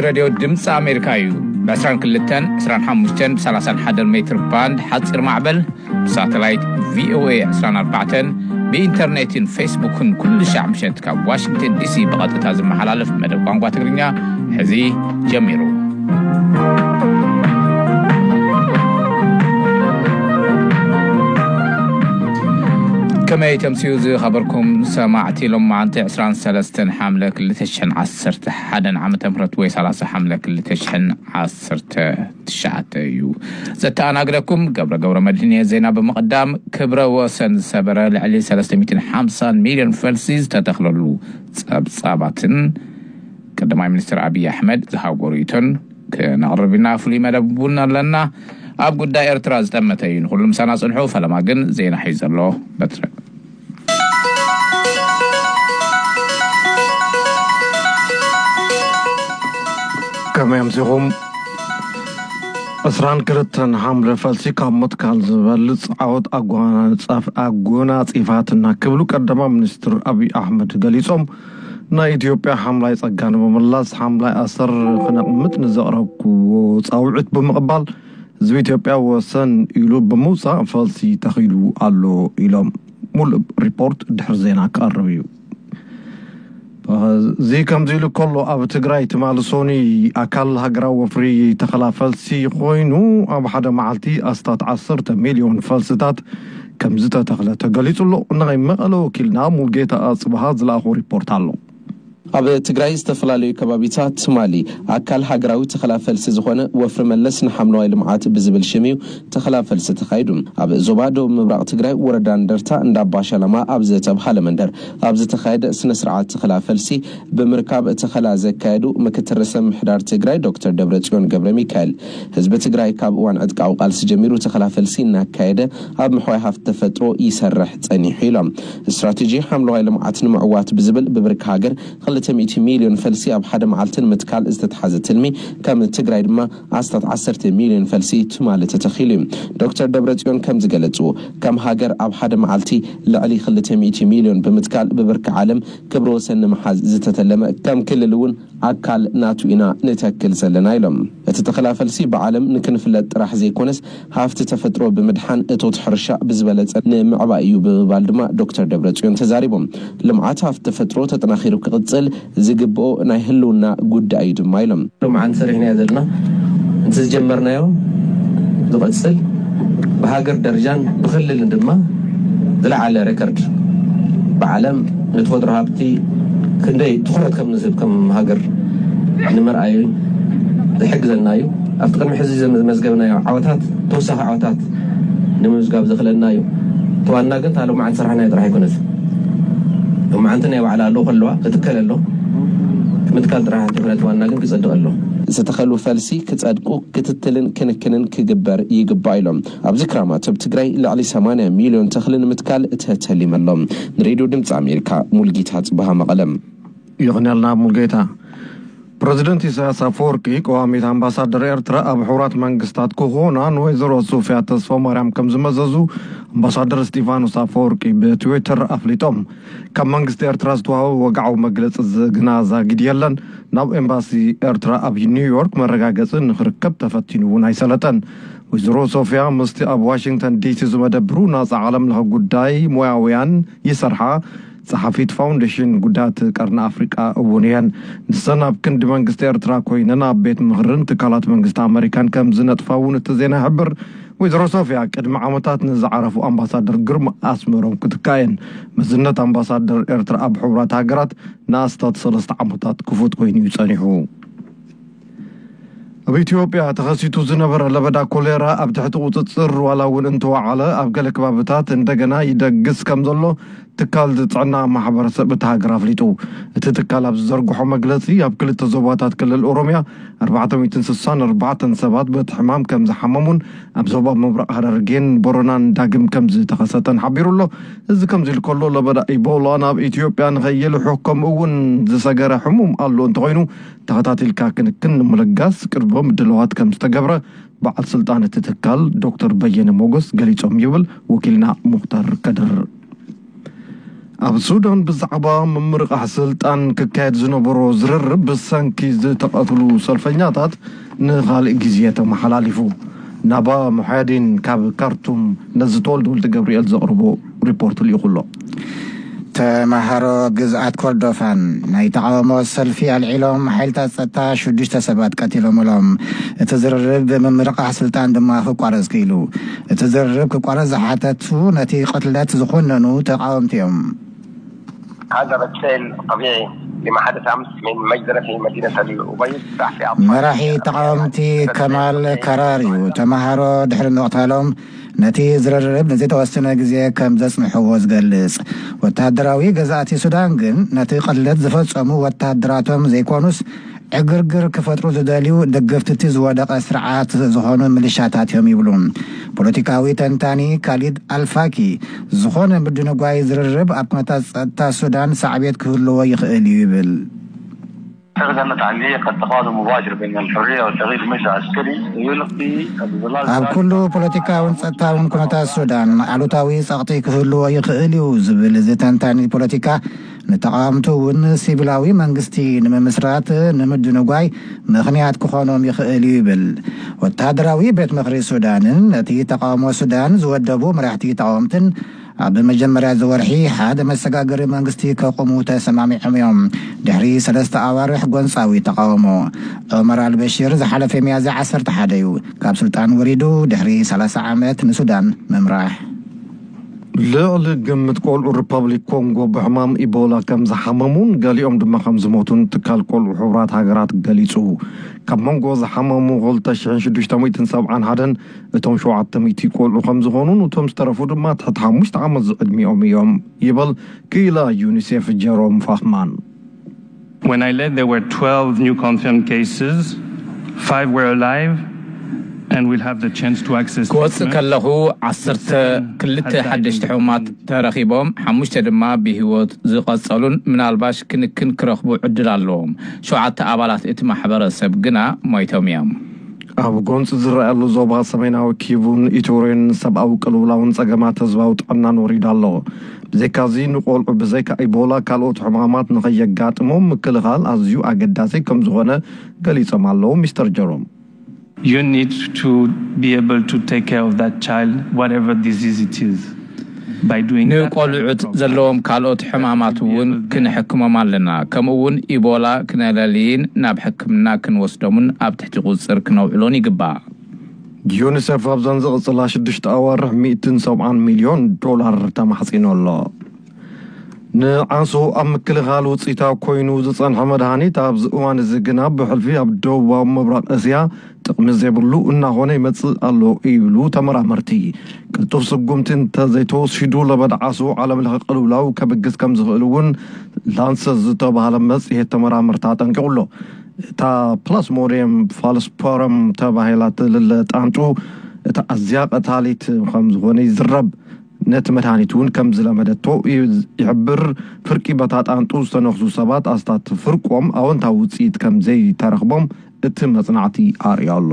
ሬድዮ ድምፂ ኣሜሪካ እዩ። ብ22፣ 25፣ ብ31 ሜትር ባንድ ሓፂር ማዕበል፣ ብሳተላይት ቪ ኦ ኤ 24፣ ብኢንተርኔትን ፌስቡክን ኩሉ ሻዕ ምሸት ካብ ዋሽንግተን ዲ ሲ ብቐጥታ ዝመሓላለፍ መደብ ቋንቋ ትግርኛ ሕዚ ጀሚሩ። ከመይ ተምስዩ ዝኸበርኩም ሰማዕቲ፣ ሎማዓንቲ 23 ሓምለ 2011 ዓመተ ምህረት ወይ 30 ሓምለ 2019 እዩ። ዘተኣናግደኩም ገብረ ገብረ መድህን እየ። ዜና ብምቕዳም፣ ክብረ ወሰን ዝሰበረ ልዕሊ 350 ሚልዮን ፈልሲ ዝተተኽለሉ ጸብጻባትን ቀዳማይ ሚኒስትር ኣብይ ኣሕመድ ዝሃብዎ ርእይቶን ክነቕርብ ኢና። ፍሉይ መደብ እውን ኣለና። ኣብ ጉዳይ ኤርትራ ዝጠመተ እዩ። ንኹሉ ምሳና ጽንሑ። ፈለማ ግን ዜና ሒዙ ዘሎ በትረ። ከመይ ኣምሲኹም? 22 ሓምለ ፈልሲ ካብ ምትካል ዝበልጽ ዓወት ኣጓናጻፍ-፣ ኣጎናጺፋትና ክብሉ ቀዳማይ ሚኒስትር ኣብይ ኣሕመድ ገሊጾም። ናይ ኢትዮጵያ ሓምላይ ጸጋ ንምምላስ ሓምላይ ኣሰር ክነቕምጥ ንዘቕረብኩዎ ጻውዒት ብምቕባል ህዝቢ ኢትዮጵያ ወሰን ኢሉ ብምውጻእ ፈልሲ ተኺሉ ኣሎ ኢሎም። ሙሉእ ሪፖርት ድሕሪ ዜና ክቐርብ እዩ። እዚ ከምዚ ኢሉ ከሎ፣ ኣብ ትግራይ ትማሊ ሶኒ ኣካል ሃገራዊ ወፍሪ ተኸላ ፈልሲ ኮይኑ፣ ኣብ ሓደ መዓልቲ ኣስታት 10 ሚልዮን ፈልስታት ከም ዝተተኽለ ተገሊጹ ኣሎ። ናይ መቐለ ወኪልና ሙልጌታ ኣጽብሃ ዝለኣኾ ሪፖርት ኣሎ። ኣብ ትግራይ ዝተፈላለዩ ከባቢታት ትማሊ ኣካል ሃገራዊ ተኸላ ፈልሲ ዝኾነ ወፍሪ መለስ ንሓምለዋይ ልምዓት ብዝብል ሽም እዩ ተኸላ ፈልሲ ተኻይዱ። ኣብ ዞባ ደቡብ ምብራቕ ትግራይ ወረዳ እንደርታ እንዳባሸለማ ኣብ ዝተብሃለ መንደር ኣብ ዝተኻየደ ስነ ስርዓት ተኸላ ፈልሲ ብምርካብ ተኸላ ዘካየዱ ምክትል ርእሰ ምምሕዳር ትግራይ ዶክተር ደብረጽዮን ገብረ ሚካኤል፣ ህዝቢ ትግራይ ካብ እዋን ዕጥቃዊ ቃልሲ ጀሚሩ ተኸላ ፈልሲ እናካየደ ኣብ ምሕዋይ ሃፍቲ ተፈጥሮ ይሰርሕ ጸኒሑ ኢሎም። ስትራቴጂ ሓምለዋይ ልምዓት ንምዕዋት ብዝብል ብብርኪ ሃገር 200 ሚልዮን ፈልሲ ኣብ ሓደ መዓልቲ ንምትካል ዝተትሓዘ ትልሚ፣ ከም ትግራይ ድማ ኣስታት 10 ሚልዮን ፈልሲ ትማሊ ተተኺሉ እዩ። ዶክተር ደብረጽዮን ከም ዝገለጽዎ፣ ከም ሃገር ኣብ ሓደ መዓልቲ ልዕሊ 200 ሚልዮን ብምትካል ብብርኪ ዓለም ክብረ ወሰን ንምሓዝ ዝተተለመ፣ ከም ክልል እውን ኣካል ናቱ ኢና ንተክል ዘለና ኢሎም። እቲ ተኸላ ፈልሲ ብዓለም ንክንፍለጥ ጥራሕ ዘይኮነስ፣ ሃፍቲ ተፈጥሮ ብምድሓን እቶት ሕርሻ ብዝበለጸ ንምዕባይ እዩ ብምባል ድማ ዶክተር ደብረጽዮን ተዛሪቦም። ልምዓት ሃፍቲ ተፈጥሮ ተጠናኺሩ ክቕጽል ዝግብኦ ናይ ህልውና ጉዳይ እዩ ድማ ኢሎም። ሎምዓንቲ ሰሪሕናዮ ዘለና፣ እቲ ዝጀመርናዮ ዝቐጽል፣ ብሃገር ደረጃን ብክልልን ድማ ዝለዓለ ሬከርድ፣ ብዓለም ንተፈጥሮ ሃብቲ ክንደይ ትኹረት ከም ንህብ ከም ሃገር ንምርኣዩ ዝሕግዘና እዩ። ኣብቲ ቅድሚ ሕዚ ዝመ-፣ ዝመዝገብናዮ ዓወታት፣ ተወሳኺ ዓወታት ንምምዝጋብ ዘኽለና እዩ። እቲ ዋና ግን እታ ሎምዓንቲ ሰራሕናዮ ጥራሕ ኣይኮነትን። ሎምዓንቲ ናይ ባዕላ ኣሎ፣ ከለዋ ክትከል ኣሎ። ምትካል ጥራሕ እንተይኮነ፣ እቲ ዋና ግን ክጸድቕ ኣሎ። ዝተኸሉ ፈልሲ ክጸድቁ ክትትልን ክንክንን ክግበር ይግባእ ኢሎም። ኣብዚ ክራማት ኣብ ትግራይ ልዕሊ 80 ሚልዮን ተኽሊ ንምትካል ተተሊመ ኣሎ። ንሬድዮ ድምፂ ኣሜሪካ፣ ሙልጌታ ጽበሃ፣ መቐለም። ይቕንየልና ሙልጌታ። ፕረዚደንት ኢሳያስ ኣፈወርቂ ቀዋሚት ኣምባሳደር ኤርትራ ኣብ ሕቡራት መንግስታት ክኾና ንወይዘሮ ሶፊያ ተስፋማርያም ከም ዝመዘዙ ኣምባሳደር እስጢፋኖስ ኣፈወርቂ ብትዊተር ኣፍሊጦም። ካብ መንግስቲ ኤርትራ ዝተዋህበ ወግዓዊ መግለጺ ዝ-፣ ግና ዛጊድ የለን። ናብ ኤምባሲ ኤርትራ ኣብ ኒውዮርክ መረጋገጺ ንኽርከብ ተፈቲኑ እውን ኣይሰለጠን። ወይዘሮ ሶፊያ ምስቲ ኣብ ዋሽንግተን ዲሲ ዝመደብሩ ናጻ ዓለም ለኸ ጉዳይ ሞያውያን ይሰርሓ ጸሓፊት ፋውንዴሽን ጉዳያት ቀርኒ ኣፍሪቃ እውን እየን። ንሰን ኣብ ክንዲ መንግስቲ ኤርትራ ኮይነን ኣብ ቤት ምኽርን ትካላት መንግስቲ ኣመሪካን ከም ዝነጥፋ እውን እቲ ዜና ይሕብር። ወይዘሮ ሶፊያ ቅድሚ ዓመታት ንዝዓረፉ ኣምባሳደር ግርማ ኣስመሮም ክትካእ እየን። መዝነት ኣምባሳደር ኤርትራ ኣብ ሕቡራት ሃገራት ንኣስታት ሰለስተ ዓመታት ክፉት ኮይኑ እዩ ጸኒሑ። ኣብ ኢትዮጵያ ተኸሲቱ ዝነበረ ለበዳ ኮሌራ ኣብ ትሕቲ ቁጽጽር ዋላ እውን እንተወዓለ፣ ኣብ ገለ ከባብታት እንደገና ይደግስ ከም ዘሎ ትካል ጥዕና ማሕበረሰብ እታ ሃገር ኣፍሊጡ። እቲ ትካል ኣብ ዝዘርግሖ መግለጺ፣ ኣብ ክልተ ዞባታት ክልል ኦሮሚያ 464 ሰባት በቲ ሕማም ከም ዝሓመሙን ኣብ ዞባ ምብራቕ ሃረርጌን ቦረናን ዳግም ከም ዝተኸሰተን ሓቢሩ ኣሎ። እዚ ከምዚ ኢሉ ከሎ፣ ለበዳ ኢቦላ ናብ ኢትዮጵያ ንኸይልሑ ከምኡ እውን ዝሰገረ ሕሙም ኣሎ እንተኾይኑ፣ ተኸታቲልካ ክንክን ንምልጋስ ቅድመ ምድላዋት ከም ዝተገብረ በዓል ስልጣን እቲ ትካል ዶክተር በየነ ሞገስ ገሊጾም ይብል ወኪልና ሙኽታር ከድር። ኣብ ሱዳን ብዛዕባ ምምርቓሕ ስልጣን ክካየድ ዝነበሮ ዝርርብ ብሰንኪ ዝተቐትሉ ሰልፈኛታት ንኻልእ ግዜ ተመሓላሊፉ። ናባ ሙሓያዲን ካብ ካርቱም ነዚ ተወልደ ወልደ ገብርኤል ዘቕርቦ ሪፖርት ልኢኹ ኣሎ። ተመሃሮ ግዝኣት ኮርዶፋን ናይ ተቓውሞ ሰልፊ ኣልዒሎም፣ ሓይልታት ጸጥታ ሽዱሽተ ሰባት ቀቲሎምሎም። እቲ ዝርርብ ብምምርቓሕ ስልጣን ድማ ክቋረጽ ክኢሉ። እቲ ዝርርብ ክቋረጽ ዝሓተቱ ነቲ ቅትለት ዝኾነኑ ተቓወምቲ እዮም። هذا رد فعل طبيعي لما حدث أمس من مجزرة في مدينة الأبيض تحت أطفال. መራሒ ተቓወምቲ ከማል ካራር እዩ። ተመሃሮ ድሕሪ ምቕታሎም ነቲ ዝርርብ ንዝተወሰነ ግዜ ከም ዘጽንሕዎ ዝገልጽ። ወተሃደራዊ ገዛእቲ ሱዳን ግን ነቲ ቅትለት ዝፈጸሙ ወተሃደራቶም ዘይኮኑስ ዕግርግር ክፈጥሩ ዝደልዩ ደገፍቲ እቲ ዝወደቐ ስርዓት ዝኾኑ ሚሊሻታት እዮም ይብሉ። ፖለቲካዊ ተንታኒ ካሊድ ኣልፋኪ ዝኾነ ምድንጓይ ዝርርብ ኣብ ኩነታት ጸጥታ ሱዳን ሳዕቤት ክህልዎ ይኽእል እዩ ይብል። هذا التعليق التقاطع مباشر بين الحرية والتغيير مش عسكري يلقي الظلال ኣብ ኩሉ ፖለቲካውን ጸጥታውን ኩነታት ሱዳን ኣሉታዊ ጸቕጢ ክህልዎ ይኽእል እዩ ዝብል እዚ ተንታኒ ፖለቲካ፣ ንተቓወምቱ እውን ሲቪላዊ መንግስቲ ንምምስራት ንምድንጓይ ምኽንያት ክኾኖም ይኽእል እዩ ይብል። ወተሃደራዊ ቤት ምኽሪ ሱዳንን ነቲ ተቓውሞ ሱዳን ዝወደቡ መራሕቲ ተቓወምትን ኣብ መጀመርያ እዚ ወርሒ ሓደ መሰጋገሪ መንግስቲ ከቑሙ ተሰማሚዖም እዮም። ድሕሪ ሰለስተ ኣዋርሕ ጎንጻዊ ተቓውሞ፣ ዑመር ኣልበሽር ዝሓለፈ ሚያዝያ ዓሰርተ ሓደ እዩ ካብ ስልጣን ወሪዱ ድሕሪ ሰላሳ ዓመት ንሱዳን ምምራሕ። ልዕሊ ግምት ቆልዑ ሪፐብሊክ ኮንጎ ብሕማም ኢቦላ ከም ዝሓመሙን ገሊኦም ድማ ከም ዝሞቱን ትካል ቆልዑ ሕቡራት ሃገራት ገሊጹ። ካብ መንጎ ዝሓመሙ ክልተ ሽሕን ሽዱሽተ ሚእትን ሰብዓን ሓደን እቶም ሸውዓተ ሚእቲ ቆልዑ ከም ዝኾኑን እቶም ዝተረፉ ድማ ትሕቲ ሓሙሽተ ዓመት ዝዕድሚኦም እዮም ይበል ክኢላ ዩኒሴፍ ጀሮም ፋክማን። When I left, there were twelve new confirmed cases, five were alive, and we'll have the chance to access ክወፅእ treatment. ከለኹ ዓሰርተ ክልተ ሓደሽቲ ሕሙማት ተረኺቦም፣ ሓሙሽተ ድማ ብህይወት ዝቐጸሉን ምናልባሽ ክንክን ክረኽቡ ዕድል ኣለዎም። ሸውዓተ ኣባላት እቲ ማሕበረሰብ ግና ሞይቶም እዮም። ኣብ ጎንፂ ዝረኣየሉ ዞባ ሰሜናዊ ኪቡን ኢቶሬን ሰብኣዊ ቅልውላውን ጸገማት ህዝባዊ ጥዕናን ወሪዱ ኣሎ። ብዘይካዚ ንቆልዑ ብዘይካ ኢቦላ ካልኦት ሕማማት ንኸየጋጥሞም ምክልኻል ኣዝዩ ኣገዳሲ ከም ዝኾነ ገሊጾም ኣለዉ ሚስተር ጀሮም። You need to be able to take care of that child, whatever disease it is, by doing that kind of ንቆልዑት program. ዘለዎም ካልኦት ሕማማት እውን ክንሕክሞም ኣለና። ከምኡ እውን ኢቦላ ክነለልይን ናብ ሕክምና ክንወስዶምን ኣብ ትሕቲ ቁፅፅር ክነውዕሎን ይግባእ። ዩኒሴፍ ኣብዘን ዝቕፅላ ሽዱሽተ ኣዋርሕ ሚእትን ሰብዓን ሚልዮን ዶላር ተማሕፂኑ ኣሎ። ንዓሶ ኣብ ምክልኻል ውፅኢታዊ ኮይኑ ዝፀንሐ መድሃኒት ኣብዚ እዋን እዚ ግና ብሕልፊ ኣብ ደቡባዊ ምብራቕ እስያ ጥቕሚ ዘይብሉ እናኾነ ይመፅእ ኣሎ ይብሉ ተመራመርቲ። ቅልጡፍ ስጉምቲ እንተዘይተወሲዱ ለበዳ ዓሶ ዓለም ለኸ ቅልውላው ከብግስ ከም ዝኽእል እውን ላንሰት ዝተባህለ መፅሄት ተመራመርቲ ኣጠንቂቑ ኣሎ። እታ ፕላስሞዲየም ፋልስፖረም ተባሂላ ትልለ ጣንጡ እታ ኣዝያ ቀታሊት ከም ዝኾነ ይዝረብ። ነቲ መድሃኒት እውን ከም ዝለመደቶ ይሕብር። ፍርቂ በታ ጣንጡ ዝተነኽሱ ሰባት ኣስታት ፍርቆም ኣወንታዊ ውፅኢት ከም ዘይተረኽቦም እቲ መጽናዕቲ ኣርእዮ ኣሎ።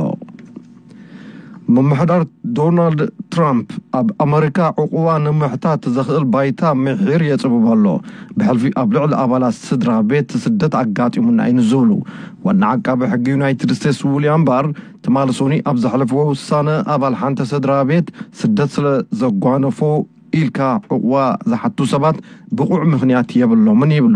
ምምሕዳር ዶናልድ ትራምፕ ኣብ ኣመሪካ ዕቑባ ንምሕታት ዘኽእል ባይታ ምሒር የጽብብ ኣሎ። ብሕልፊ ኣብ ልዕሊ ኣባላት ስድራ ቤት ስደት ኣጋጢሙና እዩ ንዝብሉ ዋና ዓቃቢ ሕጊ ዩናይትድ ስቴትስ ዊልያም ባር ትማሊ ሶኒ ኣብ ዘሕለፍዎ ውሳነ ኣባል ሓንቲ ስድራ ቤት ስደት ስለ ዘጓነፎ ኢልካ ዕቑባ ዝሓቱ ሰባት ብቑዕ ምኽንያት የብሎምን ይብሉ።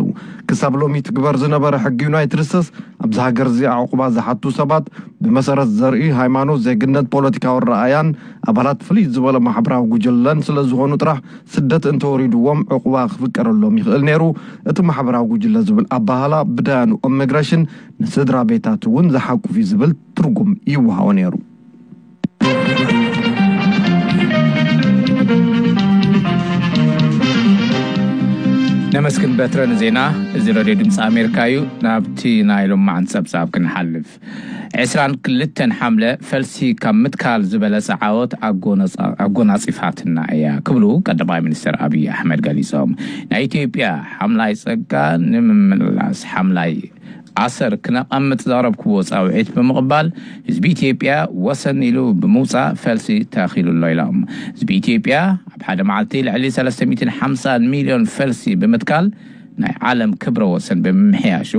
ክሳብ ሎሚ ትግበር ዝነበረ ሕጊ ዩናይትድ ስቴትስ ኣብዚ ሃገር እዚኣ ዕቑባ ዝሓቱ ሰባት ብመሰረት ዘርኢ፣ ሃይማኖት፣ ዜግነት፣ ፖለቲካዊ ረኣያን ኣባላት ፍልይ ዝበለ ማሕበራዊ ጉጅለን ስለ ዝኾኑ ጥራሕ ስደት እንተወሪድዎም ዕቑባ ክፍቀደሎም ይኽእል ነይሩ። እቲ ማሕበራዊ ጉጅለ ዝብል ኣባህላ ብደያኑ ኢሚግሬሽን ንስድራ ቤታት እውን ዝሓቁፍ እዩ ዝብል ትርጉም ይወሃቦ ነይሩ። ነመስግን በትረ ንዜና። እዚ ሬድዮ ድምፂ ኣሜሪካ እዩ። ናብቲ ናይ ሎማዓንቲ ፀብፃብ ክንሓልፍ። ዕስራን ክልተን ሓምለ ፈልሲ ካብ ምትካል ዝበለፀ ዓወት ኣጎናፂፋትና እያ ክብሉ ቀዳማይ ሚኒስትር ኣብይ ኣሕመድ ገሊፆም። ናይ ኢትዮጵያ ሓምላይ ፀጋ ንምምላስ ሓምላይ ኣሰር ክነቐምጥ ዘቕረብክዎ ፃውዒት ብምቕባል ህዝቢ ኢትዮጵያ ወሰን ኢሉ ብምውፃእ ፈልሲ ተኺሉ ኣሎ ኢሎም። ህዝቢ ኢትዮጵያ ኣብ ሓደ መዓልቲ ልዕሊ ሰለስተ ሚእትን ሓምሳን ሚልዮን ፈልሲ ብምትካል ናይ ዓለም ክብረ ወሰን ብምምሕያሹ፣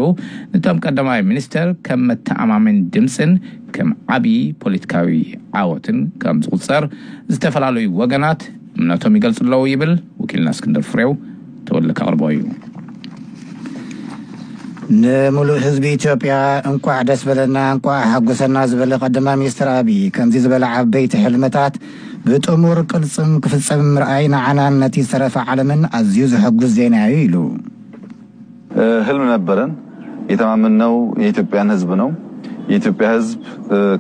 ነቶም ቀዳማይ ሚኒስተር ከም መተኣማመኒ ድምፅን ከም ዓብዪ ፖለቲካዊ ዓወትን ከም ዝቑፀር ዝተፈላለዩ ወገናት እምነቶም ይገልፁ ኣለዉ ይብል ወኪልና እስክንድር ፍሬው። ተወልደ ከቕርቦ እዩ። ንምሉእ ህዝቢ ኢትዮጵያ እንቋዕ ደስ በለና፣ እንቋዕ ሓጎሰና ዝበለ ቀዳማይ ሚኒስትር ኣብይ፣ ከምዚ ዝበለ ዓበይቲ ሕልምታት ብጥሙር ቅልጽም ክፍጸም ምርኣይ ንዓናን ነቲ ዝተረፈ ዓለምን ኣዝዩ ዘሐጉስ ዜና እዩ ኢሉ። ህልም ነበረን። የተማመንነው የኢትዮጵያን ህዝብ ነው። የኢትዮጵያ ህዝብ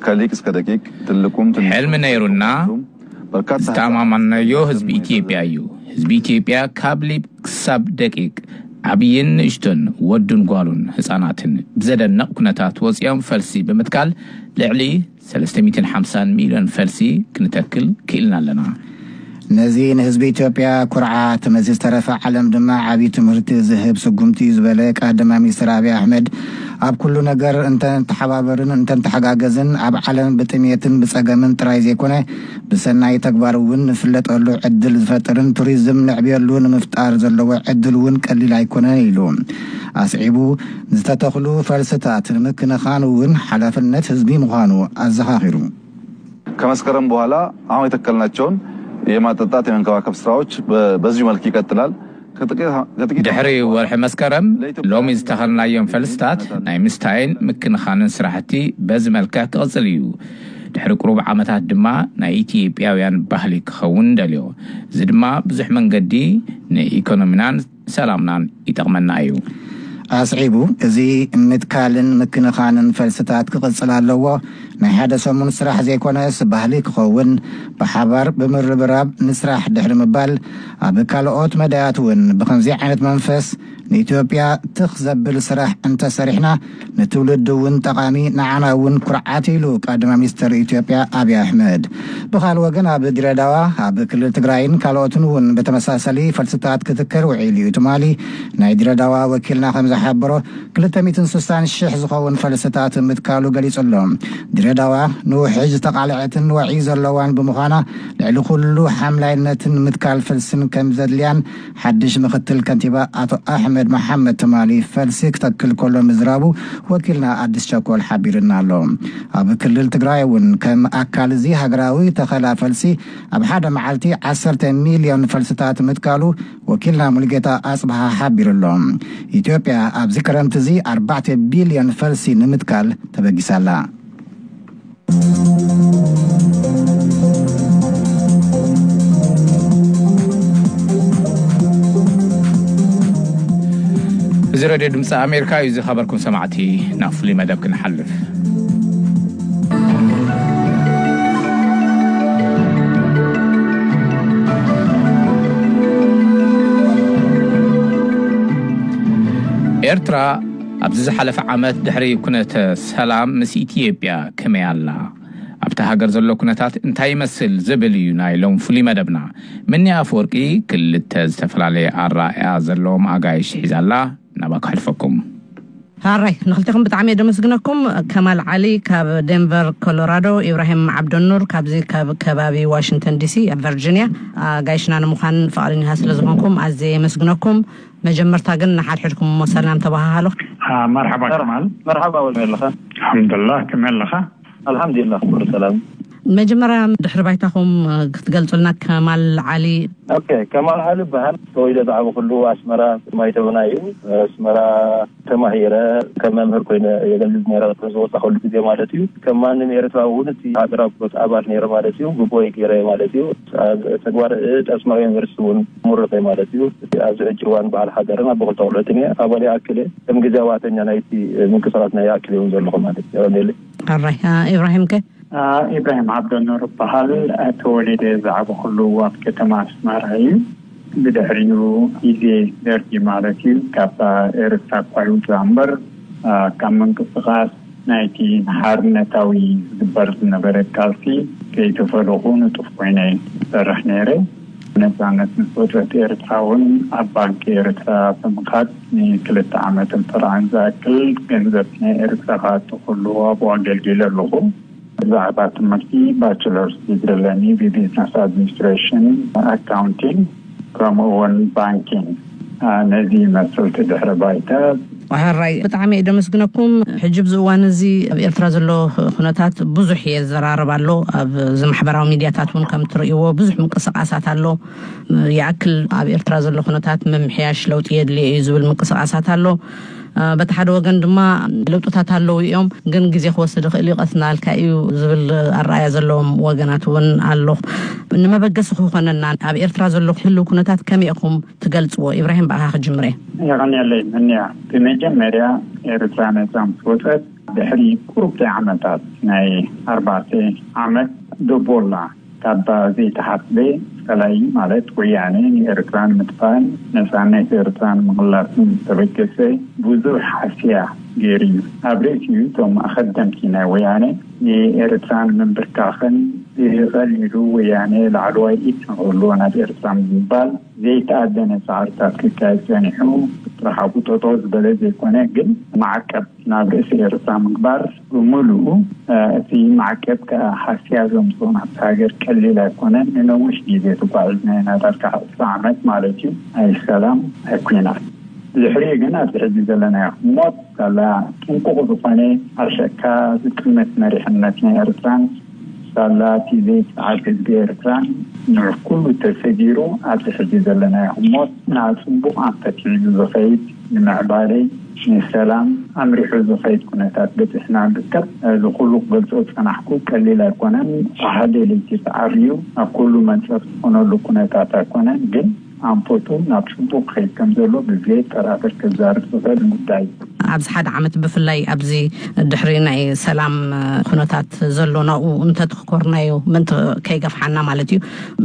ከሊቅ እስከ ደቂቅ፣ ትልቁም ትንሹም፣ ሕልሚ ነይሩና። ዝተኣማማንናዮ ህዝቢ ኢትዮጵያ እዩ። ህዝቢ ኢትዮጵያ ካብ ሊቅ ክሳብ ደቂቅ፣ ዓብይን ንእሽቶን፣ ወዱን ጓሉን ህፃናትን ብዘደንቕ ኩነታት ወፂኦም ፈልሲ ብምትካል ልዕሊ ሰለስተ ሚእትን ሓምሳን ሚልዮን ፈልሲ ክንተክል ክኢልና ኣለና። ነዚ ንህዝቢ ኢትዮጵያ ኩርዓት፣ ነዚ ዝተረፈ ዓለም ድማ ዓብዪ ትምህርቲ ዝህብ ስጉምቲ እዩ ዝበለ ቀዳማይ ሚኒስትር ኣብይ ኣሕመድ፣ ኣብ ኩሉ ነገር እንተንተሓባበርን እንተንተሓጋገዝን ኣብ ዓለም ብጥሜትን ብፀገምን ጥራይ ዘይኮነ ብሰናይ ተግባር እውን ንፍለጠሉ ዕድል ዝፈጥርን ቱሪዝም ነዕብየሉ ንምፍጣር ዘለዎ ዕድል እውን ቀሊል ኣይኮነን ኢሉ። ኣስዒቡ ዝተተኽሉ ፈልስታት ንምክንኻን እውን ሓላፍነት ህዝቢ ምዃኑ ኣዘኻኺሩ። ከመስከረም በኋላ አሁን የተከልናቸውን የማጠጣት የመንከባከብ ስራዎች በዚሁ መልክ ይቀጥላል። ድሕሪ ወርሒ መስከረም ሎሚ ዝተኸልናዮም ፈልስታት ናይ ምስታይን ምክንኻንን ስራሕቲ በዚ መልክዕ ክቕፅል እዩ። ድሕሪ ቁሩብ ዓመታት ድማ ናይ ኢትዮጵያውያን ባህሊ ክኸውን ደልዮ። እዚ ድማ ብዙሕ መንገዲ ንኢኮኖሚናን ሰላምናን ይጠቕመና እዩ። ኣስዒቡ፣ እዚ ምትካልን ምክንኻንን ፈልስታት ክቕጽል ኣለዎ። ናይ ሓደ ሰሙን ስራሕ ዘይኮነስ ባህሊ ክኸውን፣ ብሓባር ብምርብራብ ንስራሕ ድሕሪ ምባል፣ ኣብ ካልኦት መዳያት እውን ብኸምዚ ዓይነት መንፈስ ንኢትዮጵያ ትኽ ዘብል ስራሕ እንተሰሪሕና ንትውልዲ እውን ጠቓሚ፣ ንዓና እውን ኩርዓት ኢሉ ቀዳማይ ሚኒስትር ኢትዮጵያ ኣብይ ኣሕመድ። ብኻል ወገን ኣብ ድሬዳዋ፣ ኣብ ክልል ትግራይን ካልኦትን እውን ብተመሳሳሊ ፈልስታት ክትከል ውዒሉ እዩ ትማሊ። ናይ ድሬዳዋ ወኪልና ከም ዝሓበሮ ክልተ ሚእትን ስሳን ሽሕ ዝኸውን ፈልስታት ምትካሉ ገሊጹ ኣሎ። ድሬዳዋ ንውሕጅ ዝተቓልዐትን ወዒ ዘለዋን ብምዃና ልዕሊ ኩሉ ሓምላይነትን ምትካል ፈልስን ከም ዘድልያን ሓድሽ ምክትል ከንቲባ ኣቶ ኣሕመድ መሓመድ ትማሊ ፈልሲ ክተክል ከሎ ምዝራቡ ወኪልና ኣዲስ ቸኮል ሓቢርና ኣሎ። ኣብ ክልል ትግራይ እውን ከም ኣካል እዚ ሃገራዊ ተኸላ ፈልሲ ኣብ ሓደ መዓልቲ ዓሰርተ ሚልዮን ፈልስታት ምትካሉ ወኪልና ሙሉጌታ ኣጽብሃ ሓቢሩ ኣሎ። ኢትዮጵያ ኣብዚ ክረምቲ እዚ ኣርባዕተ ቢልዮን ፈልሲ ንምትካል ተበጊሳ ኣላ። እዚ ሬድዮ ድምፂ ኣሜሪካ እዩ። ዝኸበርኩም ሰማዕቲ፣ ናብ ፍሉይ መደብ ክንሓልፍ። ኤርትራ ኣብዚ ዝሓለፈ ዓመት ድሕሪ ኩነተ ሰላም ምስ ኢትዮጵያ ከመይ ኣላ? ኣብታ ሃገር ዘሎ ኩነታት እንታይ ይመስል ዝብል እዩ ናይ ሎም ፍሉይ መደብና። ምኒ ኣፈወርቂ ክልተ ዝተፈላለየ ኣራእያ ዘለዎም ኣጋይሽ ሒዛላ፣ ናባ ክሕልፈኩም። ሃራይ ንክልተኹም ብጣዕሚ እየ ደመስግነኩም። ከማል ዓሊ ካብ ዴንቨር ኮሎራዶ፣ ኢብራሂም ዓብደኑር ካብዚ ካብ ከባቢ ዋሽንግተን ዲሲ ኣብ ቨርጂኒያ፣ ኣጋይሽና ንምዃን ፍቓደኛ ስለ ዝኾንኩም ኣዝየ የመስግነኩም። መጀመርታ ግን ንሓድሕድኩም እሞ ሰላም ተባሃሃሉ። መርሓባ ከማል። መርሓባ ወልመ ኣለኻ? ኣልሓምዱላ ከመይ ኣለኻ? ኣልሓምዱሊላ ኩሉ ሰላም። መጀመርያ ድሕሪ ባይታኹም ክትገልጹልና ከማል ዓሊ። ኦኬ፣ ከማል ዓሊ ይበሃል። ተወልደ ዝዓበኹሉ ኣስመራ ማይተብና እዩ። ኣስመራ ተማሂረ ከም መምህር ኮይነ የገልግል ነረ ዝወፃ ኩሉ ግዜ ማለት እዩ። ከም ማንም ኤርትራዊ እውን እቲ ሃገራዊ ፕሮት ኣባል ነረ ማለት እዩ። ብቦይ ገይረ ማለት እዩ። ኣብ ተግባር ጠስማዊ ዩኒቨርሲቲ እውን ምሩቕ ማለት እዩ። ኣብዚ ሕጂ እዋን በዓል ሃገርን ኣቦ ክልተ ቆልዑትን እየ። ኣባል ይኣክል እየ። ከም ግዜ ዋተኛ ናይቲ ምንቅስቃስ ናይ ይኣክል እውን ዘለኹ ማለት እዩ። ኣራይ ኢብራሂም ከ? ኢብራሂም ዓብደኑር እበሃል። ተወሊደ ዝዓበኹሉ ኣብ ከተማ ኣስመራ እዩ። ብድሕሪኡ ግዜ ደርጊ ማለት እዩ ካብ ኤርትራ እኳ ይውፅእ እምበር ካብ ምንቅስቃስ ናይቲ ሓርነታዊ ዝግበር ዝነበረ ቃልሲ ከይተፈለኹ ንጡፍ ኮይነ ይሰርሕ ነይረ። ነፃነት ንፈጥረት ኤርትራ እውን ኣብ ባንኪ ኤርትራ ብምኻድ ንክልተ ዓመትን ፈርዓን ዝኣክል ገንዘብ ናይ ኤርትራ ክኣቱ ከሎ ኣብኡ ኣገልጊለ ኣለኹ። ብዛዕባ ትምህርቲ ባችለርስ ዲግሪ ኣለኒ፣ ብቢዝነስ ኣድሚኒስትሬሽን፣ ኣካውንቲንግ፣ ከምኡ እውን ባንኪንግ። ነዚ ይመስል እቲ ድሕረ ባይታ። ሕራይ፣ ብጣዕሚ እየ ደመስግነኩም። ሕጂ ኣብዚ እዋን እዚ ኣብ ኤርትራ ዘሎ ኩነታት ብዙሕ እየ ዘራረብ ኣሎ። ኣብ እዚ ማሕበራዊ ሚድያታት እውን ከም ትርእይዎ ብዙሕ ምንቅስቃሳት ኣሎ። ይኣክል ኣብ ኤርትራ ዘሎ ኩነታት ምምሕያሽ፣ ለውጢ የድልዮ እዩ ዝብል ምንቅስቃሳት ኣሎ። በቲ ሓደ ወገን ድማ ለውጥታት ኣለዉ እዮም፣ ግን ግዜ ክወስድ ይኽእል እዩ፣ ቀስ እናበልካ እዩ ዝብል ኣረኣያ ዘለዎም ወገናት እውን ኣሎ። ንመበገሲ ክኾነና ኣብ ኤርትራ ዘሎ ህልው ኩነታት ከመይ ኢኹም ትገልጽዎ? ኢብራሂም፣ ብኣኻ ክጅምር እየ። የቐንየለይ። ምንያ፣ ብመጀመርያ ኤርትራ ነጻ ምስ ወጸት ድሕሪ ቁሩብ ዓመታት፣ ናይ ኣርባዕተ ዓመት ደቦላ፣ ካብ ዘይተሓስበ ጸላኢ፣ ማለት ወያነ፣ ንኤርትራ ንምጥፋእን ነጻነት ኤርትራ ንምቕላስን ዝተበገሰ ብዙሕ ሓስያ ገይሩ እዩ። ኣብ ርእሲኡ እቶም ኣኸደምቲ ናይ ወያነ ንኤርትራ ንምንብርካኽን ብቐሊሉ ወያነ ላዕለዋይ ኢድ ንክህልዎ ናብ ኤርትራ ንምባል ዘይተኣደነ ጻዕርታት ክካየድ ጸኒሑ፣ ጥራሕ ኣብኡ ጠጠው ዝበለ ዘይኮነ፣ ግን ማዕቀብ ናብ ርእሲ ኤርትራ ምግባር ብምሉኡ፣ እ፣ እቲ ማዕቀብ ከኣ ሃስያ ዘምጽኦ ናብቲ ሃገር ቀሊል ኣይኮነን። ንነዊሕ ግዜ ተጓዒዝና ኢና፣ ዳርጋ ዕስራ ዓመት ማለት እዩ፣ ናይ ሰላም፣ ናይ ኲናት። ድሕሪኡ ግን ኣብዚ ሕጂ ዘለናዮ ህሞት ሳላ ጥንቁቕ ዝኾነ፣ ኣርሸካ ዝጥምት መሪሕነት ናይ ኤርትራን ሳላ እቲ ዘይጸዓድ ህዝቢ ኤርትራን ንኩሉ ተሰጊሩ፣ ኣብዚ ሕጂ ዘለናዮ ህሞት ናብ ጽቡቕ ኣንፈት ሒዙ ዝኸይድ፣ ንመዕባለ፣ ንሰላም ኣምሪሑ ዝኸይድ ኩነታት በጺሕና ንርከብ። እዚ ኩሉ ክገልጾ ዝጸናሕኩ ቀሊል ኣይኮነን። ሓደ ለይቲ ተዓርዩ ኣብ ኩሉ መንጸፍ ዝኾነሉ ኩነታት ኣይኮነን፣ ግን ኣንፈቱ ናብ ጽቡቕ ክኸይድ ከም ዘሎ ብዘየጠራጥር ክዛረብ ዝኽእል ጉዳይ እዩ። ኣብዚ ሓደ ዓመት፣ ብፍላይ ኣብዚ ድሕሪ ናይ ሰላም ኩነታት ዘሎ፣ ናብኡ እንተተኮርናዮ፣ ምእንቲ ከይገፍሓና ማለት እዩ።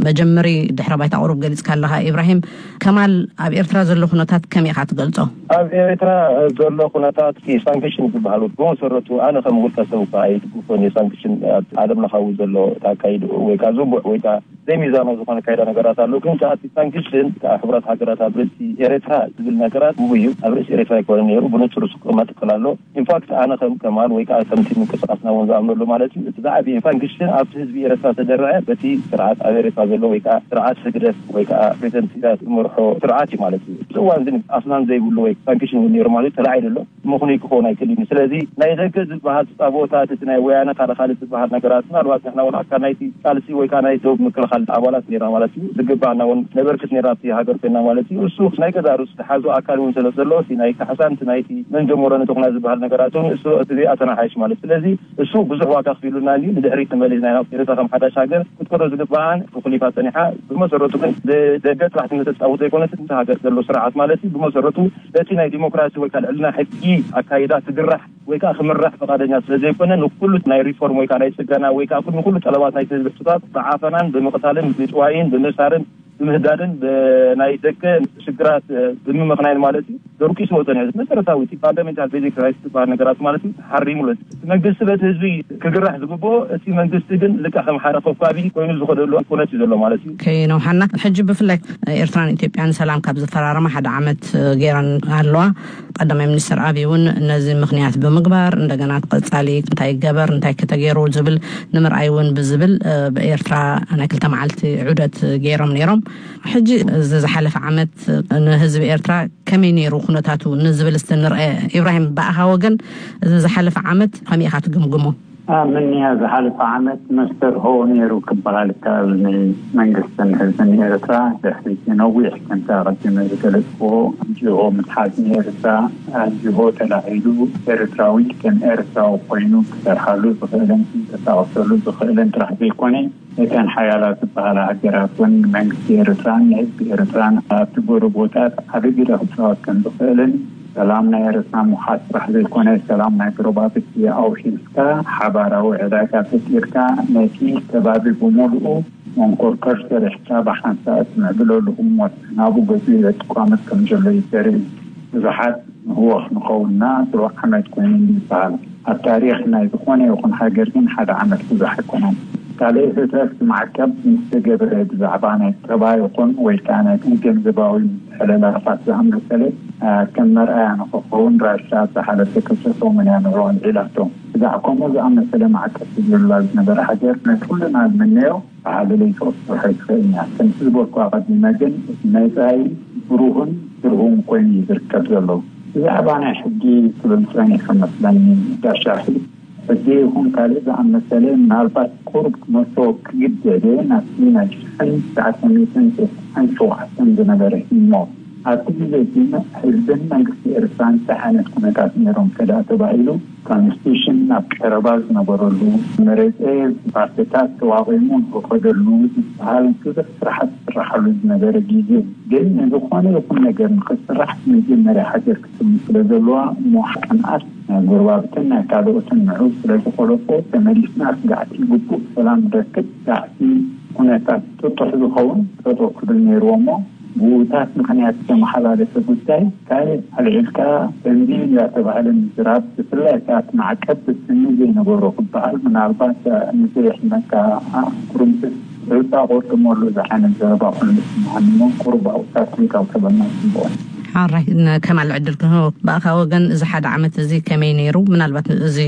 መጀመሪ ድሕረ ባይታ ቁሩብ ገሊጽካ ኣለኻ ኢብራሂም። ከማል፣ ኣብ ኤርትራ ዘሎ ኩነታት ከመይ ኢኻ ትገልጾ? ኣብ ኤርትራ ዘሎ ኩነታት፣ እቲ ሳንክሽን ዝበሃል፣ ብመሰረቱ ኣነ ከም ውልቀ ሰብ እኳ ኣይድግፎን እየ። ሳንክሽን ኣብ ዓለም ለኻዊ ዘሎ ኣካይድኡ ወይ ከዓ ዝቡዕ ወይ ከዓ ዘይሚዛናዊ ዝኾነ ኣካይዳ ነገራት ኣሎ። ግን ከዓ እቲ ሳንክሽን ከዓ ሕቡራት ሃገራት ኣብ ርእሲ ኤርትራ ዝብል ነገራት ግቡእ እዩ። ኣብ ርእሲ ኤርትራ ኣይኮነን ነይሩ፣ ብንጹር ዝቅመጥ ክል ኣሎ። ኢንፋክት ኣነ ከም ከማል ወይ ከዓ ከምቲ ምንቅስቃስና እውን ዝኣምነሉ ማለት እዩ፣ እቲ ዝዓበየ ሳንክሽን ኣብቲ ህዝቢ ኤርትራ ተደረዐ በቲ ስርዓት ኣብ ኤርትራ ዘሎ ወይ ከዓ ስርዓት ህግደፍ ወይ ከዓ ፕሬዚደንት ኢሳያስ ዝመርሖ ስርዓት እዩ ማለት እዩ። እዚ እዋን ግን ኣስናን ዘይብሉ ወይ ሳንክሽን እውን ነይሩ ማለት ተላዒሉ ኣሎ። ምኽኑይ ክኸውን ኣይክእልን እዩ። ስለዚ ናይ ደገ ዝበሃል ጻቦታት፣ እቲ ናይ ወያነ ካልእ ካልእ ዝበሃል ነገራት፣ ምናልባት ንሕና እውን ኣካል ናይቲ ቃልሲ ወይ ከዓ ናይ ዶብ ምክልኻል ኣባላት ነይርና ማለት እዩ። ዝግባኣና እውን ነበርክት ነይርና ኣብቲ ሃገር ኮይንና ማለት እዩ። እሱ ናይ ገዛእ ርእሱ ዝሓዞ ኣካል እውን ስለ ዘሎ፣ እቲ ናይ ካሕሳን እቲ ናይቲ መንጀመሮ ንተኹና ዝበሃል ነገራት እውን እሱ እቲ ዘይኣተናሓይሽ ማለት። ስለዚ እሱ ብዙሕ ዋጋ ከፊሉና እዩ። ንድሕሪት ተመሊስና ኢና። ኤርትራ ከም ሓዳሽ ሃገር ክትከዶ ዝግባኣን ተኹሊፋ ጸኒሓ። ብመሰረቱ ግን ብደገ ጥራሕ ትምህርቲ ተጻውት ዘይኮነስ፣ እቲ ሃገር ዘሎ ስርዓት ማለት እዩ። ብመሰረቱ በቲ ናይ ዲሞክራሲ ወይ ከዓ ልዕልና ሕጊ ኣካይዳ ትግራሕ ወይ ከዓ ክምራሕ ፈቃደኛ ስለ ዘይኮነ፣ ንኩሉ ናይ ሪፎርም ወይ ከዓ ናይ ጽገና ወይ ከዓ ንኩሉ ጠለባት ናይቲ ህዝቢ ሕቶታት ብዓፈናን ብምቕታልን ብጭዋይን ብምእሳርን ብምህዳድን ብናይ ደገ ሽግራት ብምምኽናይን ማለት እዩ። ደርቂሱ ወጠን እዩ። መሰረታዊ እቲ ፋንዳሜንታል ቤዚክ ራይትስ ዝበሃል ነገራት ማለት እዩ። ሓሪሙ ኣሎ። እቲ መንግስቲ በቲ ህዝቢ ክግራሕ ዝግብኦ፣ እቲ መንግስቲ ግን ልክዕ ከም ሓደ ኮኳቢ ኮይኑ ዝኸደሉ ኩነት እዩ ዘሎ ማለት እዩ። ከይነውሓና፣ ሕጂ ብፍላይ ኤርትራን ኢትዮጵያን ሰላም ካብ ዝፈራረማ ሓደ ዓመት ገይረን ኣለዋ። ቀዳማይ ሚኒስትር ኣብይ እውን ነዚ ምኽንያት ብምግባር፣ እንደገና ቀጻሊ እንታይ ይገበር፣ እንታይ ከተገይሩ ዝብል ንምርኣይ እውን ብዝብል፣ እ፣ ብኤርትራ ናይ ክልተ መዓልቲ ዑደት ገይሮም ነይሮም። ሕጂ እዚ ዝሓለፈ ዓመት ንህዝቢ ኤርትራ ከመይ ነይሩ ኩነታቱ ንዝብል እስቲ ንርአ። ኢብራሂም፣ ብኣኻ ወገን እዚ ዝሓለፈ ዓመት ከመይ ኢኻ ትግምግሞ? ኣብ ምንያ ዝሓለፈ ዓመት መስተርሆ ነይሩ ክበሃል ይከኣል። ንመንግስትን ህዝብን ኤርትራ ድሕሪ እቲ ነዊሕ ከምቲ ኣቐዲመ ዝገለጽክዎ ጅሆ ምትሓዝ ንኤርትራ፣ ጅሆ ተላዒሉ ኤርትራዊ ከም ኤርትራዊ ኮይኑ ክሰርሓሉ ዝኽእልን ክንቀሳቐሰሉ ዝኽእልን ጥራሕ ዘይኮነ፣ እተን ሓያላት ዝበሃላ ሃገራት እውን ንመንግስቲ ኤርትራን ንህዝቢ ኤርትራን ኣብቲ ጎረቦታት ዓቢ ግደ ክጻወት ከም ዝኽእልን፣ ሰላም ናይ ኤርትራ ምውሓስ ጥራሕ ዘይኮነ፣ ሰላም ናይ ጎረባብቲ ኣውሒስካ ሓባራዊ ዕዳጋ ፈጢርካ ነቲ ከባቢ ብምሉኡ መንኮርኮር ሰሪሕካ ብሓንሳእ እትምዕብለሉ ህሞት ናብኡ ገጹ ይበጽሕ ክቋመት ከም ዘሎ እዩ ዘርኢ። ብዙሓት ንህወኽ ንኸውንና ሩብ ዓመት ኮይኑ ይበሃል። ኣብ ታሪኽ ናይ ዝኾነ ይኹን ሃገር ግን ሓደ ዓመት ብዙሕ ኣይኮነን። ካልእ ህጽረት ማዕቀብ ምስ ተገብረ ብዛዕባ ናይ ጸባ ይኹን ወይ ከኣ ናይ ገንዘባዊ ምትሕልላፋት ዝኣመሰለ፣ እ፣ ከም መርኣያ ንኽኸውን ራሻ ኣብ ዝሓለፈ ክልተ ሰሙን እያ ንዕኡ ኣልዒላቶ። ዛዕ ከምኡ ዝኣመሰለ ማዕቀብ ዝብሉላ ዝነበረ ሃገር ነቲ ኩልና ዝምነዮ ብሓደ ለይቲ ክትሰርሖ ኣይትኽእልን እያ። ከምቲ ዝበልኩ ኣቐዲመ ግን መጻኢ ብሩህን ብሩህን ኮይኑ እዩ ዝርከብ ዘሎ። ብዛዕባ ናይ ሕጊ ክብል ጸኒሑ መስለኒ ጋሻ ሕጊ ይኹን ካልእ ዝኣመሰለ ምናልባት ቁሩብ ክመልሶ ክግደደ ናብቲ ናይ ሽሕን ትሽዓተ ሚእትን ተስዓን ሸውዓተን ዝነበረ ህሞ ኣብቲ ግዜ ግን ህዝብን መንግስቲ ኤርትራ እንታይ ዓይነት ኩነታት ነይሮም ከዳ ተባሂሉ ኮንስቲቱሽን ኣብ ቀረባ ዝነበረሉ መረፀ ፓርቲታት ተዋቂሙ ንክኸደሉ ዝበሃል ብዙሕ ስራሓት ዝስራሓሉ ዝነበረ ግዜ ግን ንዝኾነ ይኹን ነገር ንክስራሕ መጀመርያ ሃገር ክትም ስለ ዘለዋ እሞ ቅንኣት ናይ ጎረባብትን ናይ ካልኦትን ንዑ ስለ ዝኮለፎ ተመሊስና ስጋዕቲ ግቡእ ሰላም ንረክብ ስጋዕቲ ኩነታት ጥጡሕ ዝኸውን ጠጠው ክብል ነይርዎ እሞ ብኡታት ምኽንያት ዝተመሓላለፈ ጉዳይ ካልእ ኣልዒልካ በንዚን እንዳተባህለ ምዝራብ ብፍላይ ከኣ እቲ ማዕቀብ ብስኒ ዘይነበሮ ክበሃል ምናልባት ንዘየሕመካ ኩርምትስ ርብታ ቆርጥመሉ ዝዓይነት ዘረባ ኮይኑ ስምዓኒ እሞ ቁሩብ ኣብኡታት ክንካው ተበልና ጽቡቕ። ሓራይ ከማል ዕድል ክንህቦ ብኣኻ ወገን እዚ ሓደ ዓመት እዚ ከመይ ነይሩ? ምናልባት እዚ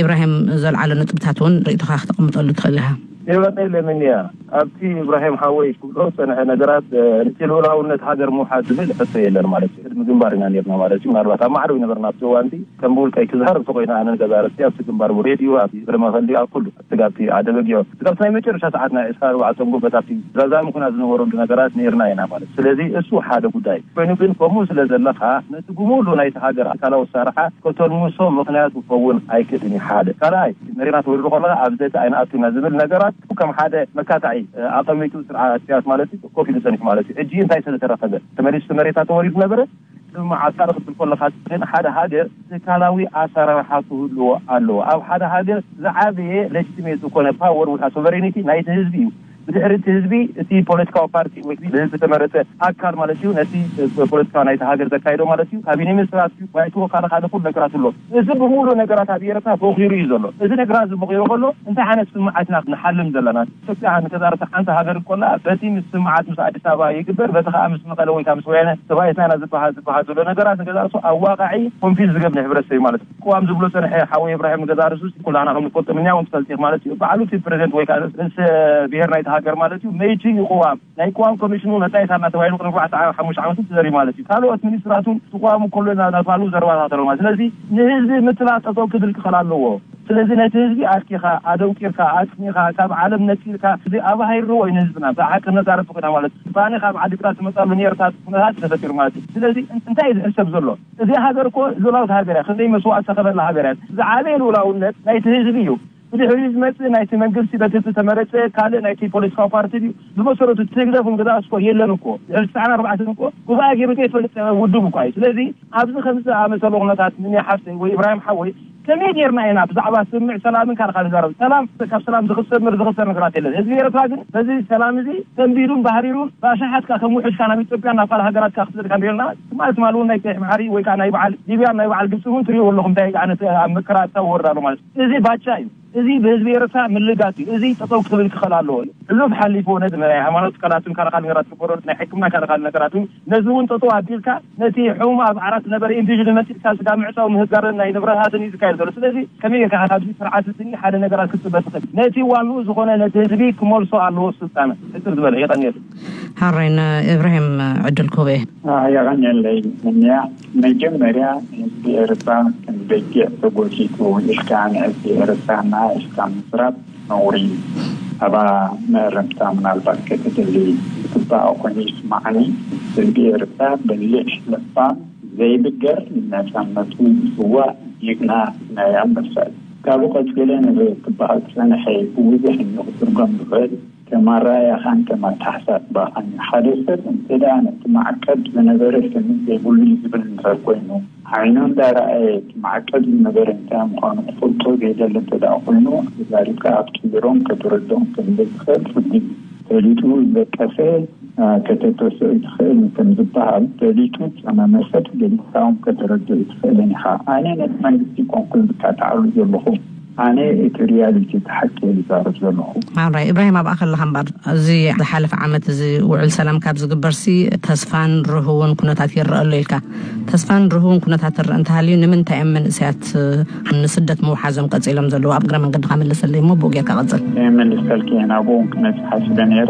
ኢብራሂም ዘልዓሎ ነጥብታት እውን ርእይቶኻ ክተቐምጠሉ ትኽእል ኢኻ። የበቀይ ለምንያ ኣብቲ ኢብራሂም ሓወይ ክብሎ ዝጸንሐ ነገራት እቲ ልኡላውነት ሃገር ምውሓድ ዝብል ሕቶ የለን ማለት እዩ። ቅድሚ ግንባር ኢና ነርና ማለት እዩ። ምናልባት ኣብ ማዕዶ ይነበርና ኣብቲ እዋንቲ ከም ብውልቀይ ክዝሃር እንተኮይና ኣነን ገዛ ርስቲ ኣብቲ ግንባር ሬድዮ ኣብ ቅድመ ከልዲ ኣብ ኩሉ ስጋብቲ ዓደበጊዮ ስጋብቲ ናይ መጨረሻ ሰዓት ናይ ዕስራ ኣርባዕተ ጎበት ኣብቲ ዛዛሚ ኩና ዝነበረሉ ነገራት ነርና ኢና ማለት። ስለዚ እሱ ሓደ ጉዳይ ኮይኑ ግን ከምኡ ስለ ዘለካ ነቲ ብሙሉ ናይቲ ሃገር ኣካላዊ ኣሰራርሓ ከተልምሶ ምክንያት ክኸውን ኣይክእልን እዩ። ሓደ ካልኣይ መሬትና ተወሪሩ ከለካ ኣብ ዘተ ኣይንኣቱና ዝብል ነገራት ከም ሓደ መካታዒ ኣቐሚጡ ስርዓት ኢሳያስ ማለት እዩ ኮፍ ኢሉ ጸኒሑ ማለት እዩ። ሕጂ እንታይ ስለ ተረኸበ ተመሊሱ መሬታ ተወሪሩ ነበረ? ድማ ኣካል ክትብል ከለካ ግን ሓደ ሃገር ትካላዊ ኣሰራርሓ ክህልዎ ኣለዎ። ኣብ ሓደ ሃገር ዝዓበየ ለጅትሜት ዝኾነ ፓወር ወይ ሶቨሬኒቲ ናይቲ ህዝቢ እዩ። ብድሕሪ እቲ ህዝቢ እቲ ፖለቲካዊ ፓርቲ ወይ ብህዝቢ ዝተመረፀ ኣካል ማለት እዩ ነቲ ፖለቲካ ናይቲ ሃገር ዘካይዶ ማለት እዩ። ካቢኔ ሚኒስትራት እዩ ባይትዎ ካልእ ካልእ ኩሉ ነገራት ኣሎ። እዚ ብምሉእ ነገራት ኣብ ኤርትራ ቦኺሩ እዩ ዘሎ። እዚ ነገራት እዚ ቦኺሩ ከሎ እንታይ ዓይነት ስምዓትና ንሓልም ዘለና ኢትዮጵያ ንተዛረተ ሓንቲ ሃገር እኮላ በቲ ምስ ስምዓት ምስ ኣዲስ ኣበባ ይግበር በቲ ከዓ ምስ መቐለ ወይ ከዓ ምስ ወያነ ተባይትና ኢና ዝበሃል ዝበሃል ዘሎ ነገራት ንገዛርሱ ኣዋቃዒ ኮንፊዝ ዝገብር ንሕብረተሰብ እዩ ማለት እዩ። ቅዋም ዝብሎ ፀንሐ ሓወይ እብራሂም ንገዛርሱ ኩላና ከም ንፈልጦ ምንያውን ትፈልጢ ማለት እዩ። ባዕሉ እቲ ፕሬዚደንት ወይ ከዓ ርእሰ ብሔር ናይቲ ሃገር ማለት እዩ መይቲ እዩ ቅዋም ናይ ቅዋም ኮሚሽኑ ነጣይታ እናተባሂሉ ቅድሚ ኣርባዕተ ሓሙሽተ ዓመት ተዘሪ ማለት እዩ። ካልኦት ሚኒስትራቱ ዝቋሙ ከሎ እናተባሉ ዘረባታት ኣለዎ ማለት ስለዚ ንህዝቢ ምትላል ጠጠው ክብል ክኸል ኣለዎ። ስለዚ ነቲ ህዝቢ ኣርኪኻ ኣደውቂርካ ኣጽኒኻ ካብ ዓለም ነጺልካ እዚ ኣባሂርዎ እዩ ንህዝብና ብሓቂ ነዛረብ ኮይና ማለት እዩ። ባኒ ካብ ዓዲግራት ትመጻሉ ኔርታት ኩነታት ተፈጢሩ ማለት እዩ። ስለዚ እንታይ እዩ ዝሕሰብ ዘሎ? እዚ ሃገር እኮ ሉላውት ሃገር እያ። ክንደይ መስዋዕት ዝተኸፈላ ሃገር እያ። ዝዓበየ ልኡላውነት ናይቲ ህዝቢ እዩ። ብድሕሪኡ ዝመጽእ ናይቲ መንግስቲ በቲ ዝተመረጸ ካልእ ናይቲ ፖለቲካዊ ፓርቲ ድዩ? ብመሰረቱ እቲ ህግደፍ እውን ገዛ እስኮ የለን እኮ። ድሕሪ ትስዓን ኣርባዕተን እኮ ጉባኤ ገይሩ ዘይፈልጥ ውድብ እኳ እዩ። ስለዚ ኣብዚ ከምዚ ዝኣመሰሉ ኩነታት ምን ሓፍተይ ወይ ኢብራሂም ሓወይ ከመይ ጌርና ኢና ብዛዕባ ስምምዕ ሰላምን ካልእ ካልእ ንዛረብ? ሰላም ካብ ሰላም ዝኽሰብ ምር ዝኽሰር ነገራት የለን። ህዝቢ ኤርትራ ግን በዚ ሰላም እዚ ሰንቢዱን ባህሪሩን ብኣሽሓት ከኣ ከም ውሑድ ከኣ ናብ ኢትዮጵያ ናብ ካልእ ሃገራት ከኣ ክስደድ ከኣ ንሪኦ ኣለና። ትማሊ ትማሊ እውን ናይ ቀይሕ ባሕሪ ወይ ከኣ ናይ በዓል ሊብያን ናይ በዓል ግብጺ እውን ትሪእዎ ኣለኹም እንታይ ዓይነት ኣብ መከራ ኣታዊ ወርዳ ኣሎ ማለት እዩ። እዚ ባጫ እዩ። እዚ ብህዝቢ ኤርትራ ምልጋት እዩ። እዚ ጠጠው ክብል ክኸል ኣለዎ። ሕሉፍ ሓሊፍዎ ነዚ ናይ ሃይማኖት ትካላትን ካልእ ካልእ ነገራት ክበሮ ናይ ሕክምና ካልእ ካልእ ነገራትን ነዚ እውን ጠጠው ኣቢልካ ነቲ ሕሙም ኣብ ዓራት ዝነበረ ኢንዲቪድ መጺእካ ስጋ ምዕጻው ምህጋርን ናይ ንብረታትን እዩ ዝካየድ ዘሎ። ስለዚ ከመይ ጌርካ ካብዚ ስርዓት እዚ ሓደ ነገራት ክትጽበ ትኽእል? ነቲ ዋንኡ ዝኾነ ነቲ ህዝቢ ክመልሶ ኣለዎ ስልጣን። ሕጽር ዝበለ የቐንየሉ። ሃረይን እብራሂም ዕድል ክህቦ እየ። የቐንየለይ ምንያ መጀመርያ ንህዝቢ ኤርትራ ከም በጊዕ ተጎቲቱ ኢልካ ንህዝቢ ኤርትራ ንኣ ኢልካ ምዝራብ ነውሪ እዩ። ኣባ መእረምታ ምናልባት ከተደሊ ዝግባኣ ኮይኑ ይስማዓኒ። ህዝቢ ኤርትራ በሊሕ ለባም ዘይብገር ንነጻነቱ ዝስዋእ ጅግና ናይ ኣንበሳ እዩ። ካብኡ ቀጺለ ነዚ ክበሃል ዝጸንሐ ብብዙሕ እዩ ክትርጎም ዝኽእል ከም ኣረኣእያኻን ከም ኣተሓሳስባኻን እዩ። ሓደ ሰብ እንተ ደኣ ነቲ ማዕቀብ ዝነበረ ስኒ ዘይብሉ እዩ ዝብል እንድሕር ኮይኑ ዓይኑ እንዳረኣየ እቲ ማዕቀብ ዝነበረ እንታይ ምዃኑ ክፈልጦ ዘይደሊ እንተ ደኣ ኮይኑ ተዛሪብካ ኣፍቂሮም ከተረድኦም ከም ዘይትኽእል ፍሉይ እዩ። ፈሊጡ ዝደቀሰ ከተተስኦ ይትኽእል ከም ዝበሃል ፈሊጡ ዝጸመመ ሰብ ገሊጽካ እውን ከተረድኦ ኣይትኽእልን ኢኻ። ኣነ ነቲ መንግስቲ ኮንኩ ዝካታዓሉ ዘለኹ ኣነ እቲ ሪያሊቲ፣ እቲ ሓቂ እየ ዝዛረብ ዘለኹ። ማብራይ ኢብራሂም፣ ኣብኣ ከለኻ እምበር፣ እዚ ዝሓለፈ ዓመት እዚ ውዕል ሰላም ካብ ዝግበርሲ፣ ተስፋን ርህውን ኩነታት ይረአ ኣሎ ኢልካ። ተስፋን ርህውን ኩነታት ትረአ እንተሃልዩ፣ ንምንታይ እዮም መንእሰያት ንስደት ምውሓዞም ቀጺሎም ዘለዉ? ኣብ እግረ መንገድኻ መልሰለይ እሞ፣ ብኡ ጌርካ ቀጽል። መልሰልኪ እየ፣ ናብኡ እውን ክመጽእ ሓሲበ ነይረ።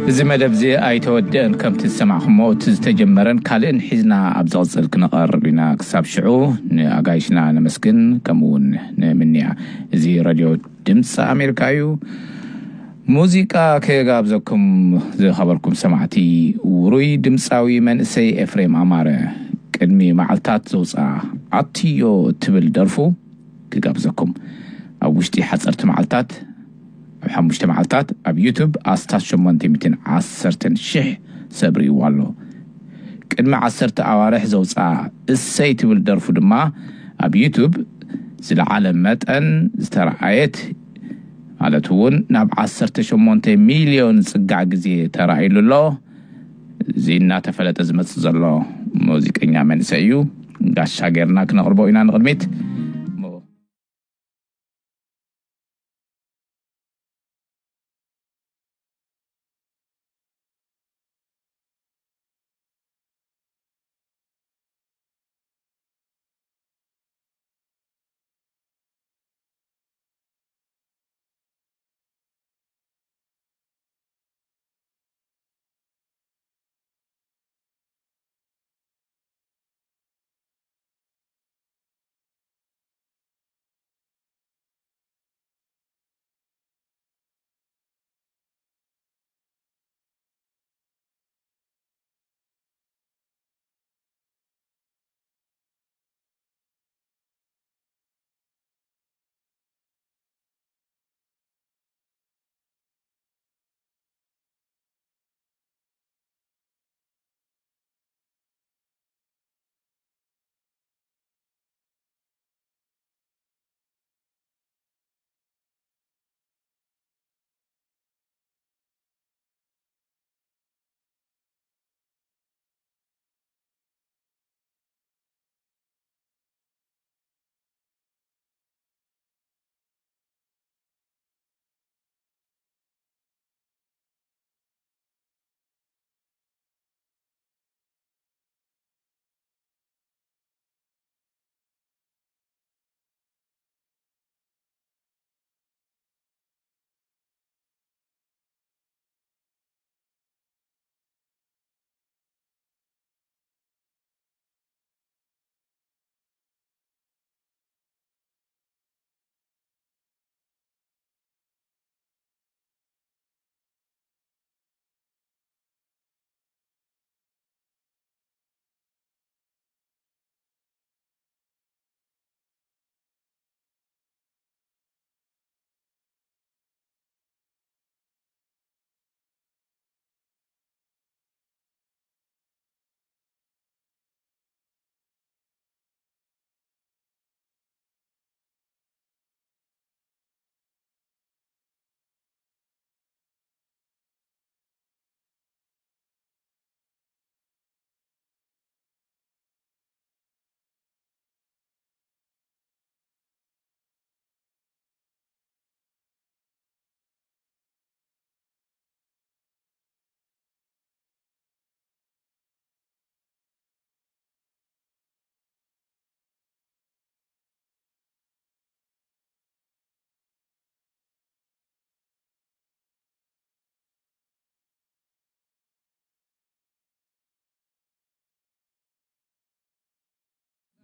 እዚ መደብ እዚ ኣይተወደአን። ከምቲ ዝሰማዕኹሞ፣ እቲ ዝተጀመረን ካልእን ሒዝና ኣብ ዝቕጽል ክነቐርብ ኢና። ክሳብ ሽዑ፣ ንኣጋይሽና ነመስግን፣ ከምኡ እውን ንምንያ። እዚ ሬድዮ ድምፂ ኣሜሪካ እዩ። ሙዚቃ ክጋብዘኩም፣ ዝኸበርኩም ሰማዕቲ፣ ውሩይ ድምፃዊ መንእሰይ ኤፍሬም ኣማረ ቅድሚ መዓልታት ዘውፅኣ ኣትዮ እትብል ደርፉ ክጋብዘኩም። ኣብ ውሽጢ ሓፀርቲ መዓልታት፣ ኣብ ሓሙሽተ መዓልታት ኣብ ዩቱብ ኣስታት ሸሞንተ ሚእትን ዓሰርተን ሽሕ ሰብ ርእይዎ ኣሎ። ቅድሚ ዓሰርተ ኣዋርሕ ዘውፅኣ እሰይ ትብል ደርፉ ድማ ኣብ ዩቱብ ዝለዓለ መጠን ዝተረኣየት፣ ማለት እውን ናብ ዓሰርተ ሸሞንተ ሚልዮን ዝፅጋዕ ግዜ ተራእይሉ ኣሎ። እዚ እናተፈለጠ ዝመፅእ ዘሎ ሙዚቀኛ መንእሰይ እዩ። ጋሻ ጌርና ክነቕርቦ ኢና ንቕድሚት።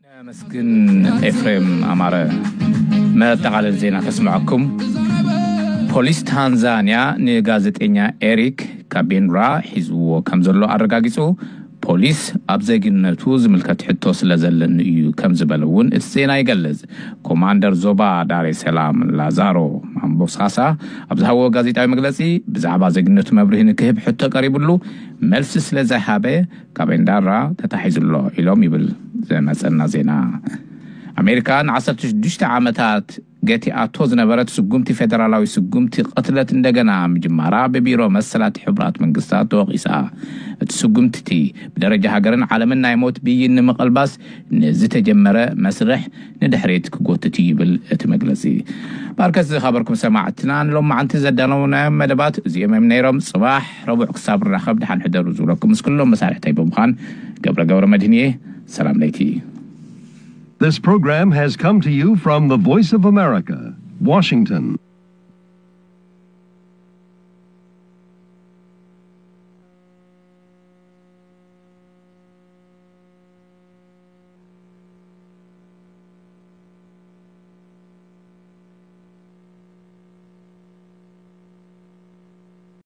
ነመስግን ኤፍሬም ኣማረ። መጠቓለል ዜና ከስምዐኩም። ፖሊስ ታንዛንያ ንጋዜጠኛ ኤሪክ ካቤንራ ሒዝዎ ከም ዘሎ ኣረጋጊጹ። ፖሊስ ኣብ ዜግነቱ ዝምልከት ሕቶ ስለ ዘለኒ እዩ ከም ዝበለ እውን እቲ ዜና ይገልጽ። ኮማንደር ዞባ ዳሬ ሰላም ላዛሮ ማምቦሳሳ ኣብ ዝሃቦ ጋዜጣዊ መግለጺ፣ ብዛዕባ ዜግነቱ መብርሂ ንክህብ ሕቶ ቀሪብሉ፣ መልሲ ስለ ዘይሃበ ካቤንዳራ ተታሒዙ ኣሎ ኢሎም ይብል ዝመጸና ዜና። ኣሜሪካ ን ዓሰርተ ሽዱሽተ ዓመታት ገቲኣቶ ዝነበረት ስጉምቲ ፌደራላዊ ስጉምቲ ቅትለት እንደገና ምጅማራ ብቢሮ መሰላት ሕቡራት መንግስታት ተወቒሳ። እቲ ስጉምቲ እቲ ብደረጃ ሃገርን ዓለምን ናይ ሞት ብይን ንምቕልባስ ንዝተጀመረ መስርሕ ንድሕሪት ክጎትት እዩ ይብል እቲ መግለጺ። ባርከት ዝኸበርኩም ሰማዕትና፣ ንሎማዓንቲ ዘዳለውናዮም መደባት እዚኦም እዮም ነይሮም። ጽባሕ ረቡዕ ክሳብ ንራኸብ ደሓን ሕደሩ ዝብለኩም ምስ ኩሎም መሳርሕተይ ብምዃን ገብረ ገብረ መድህን እየ። ሰላም ለይቲ። This program has come to you from the Voice of America, Washington.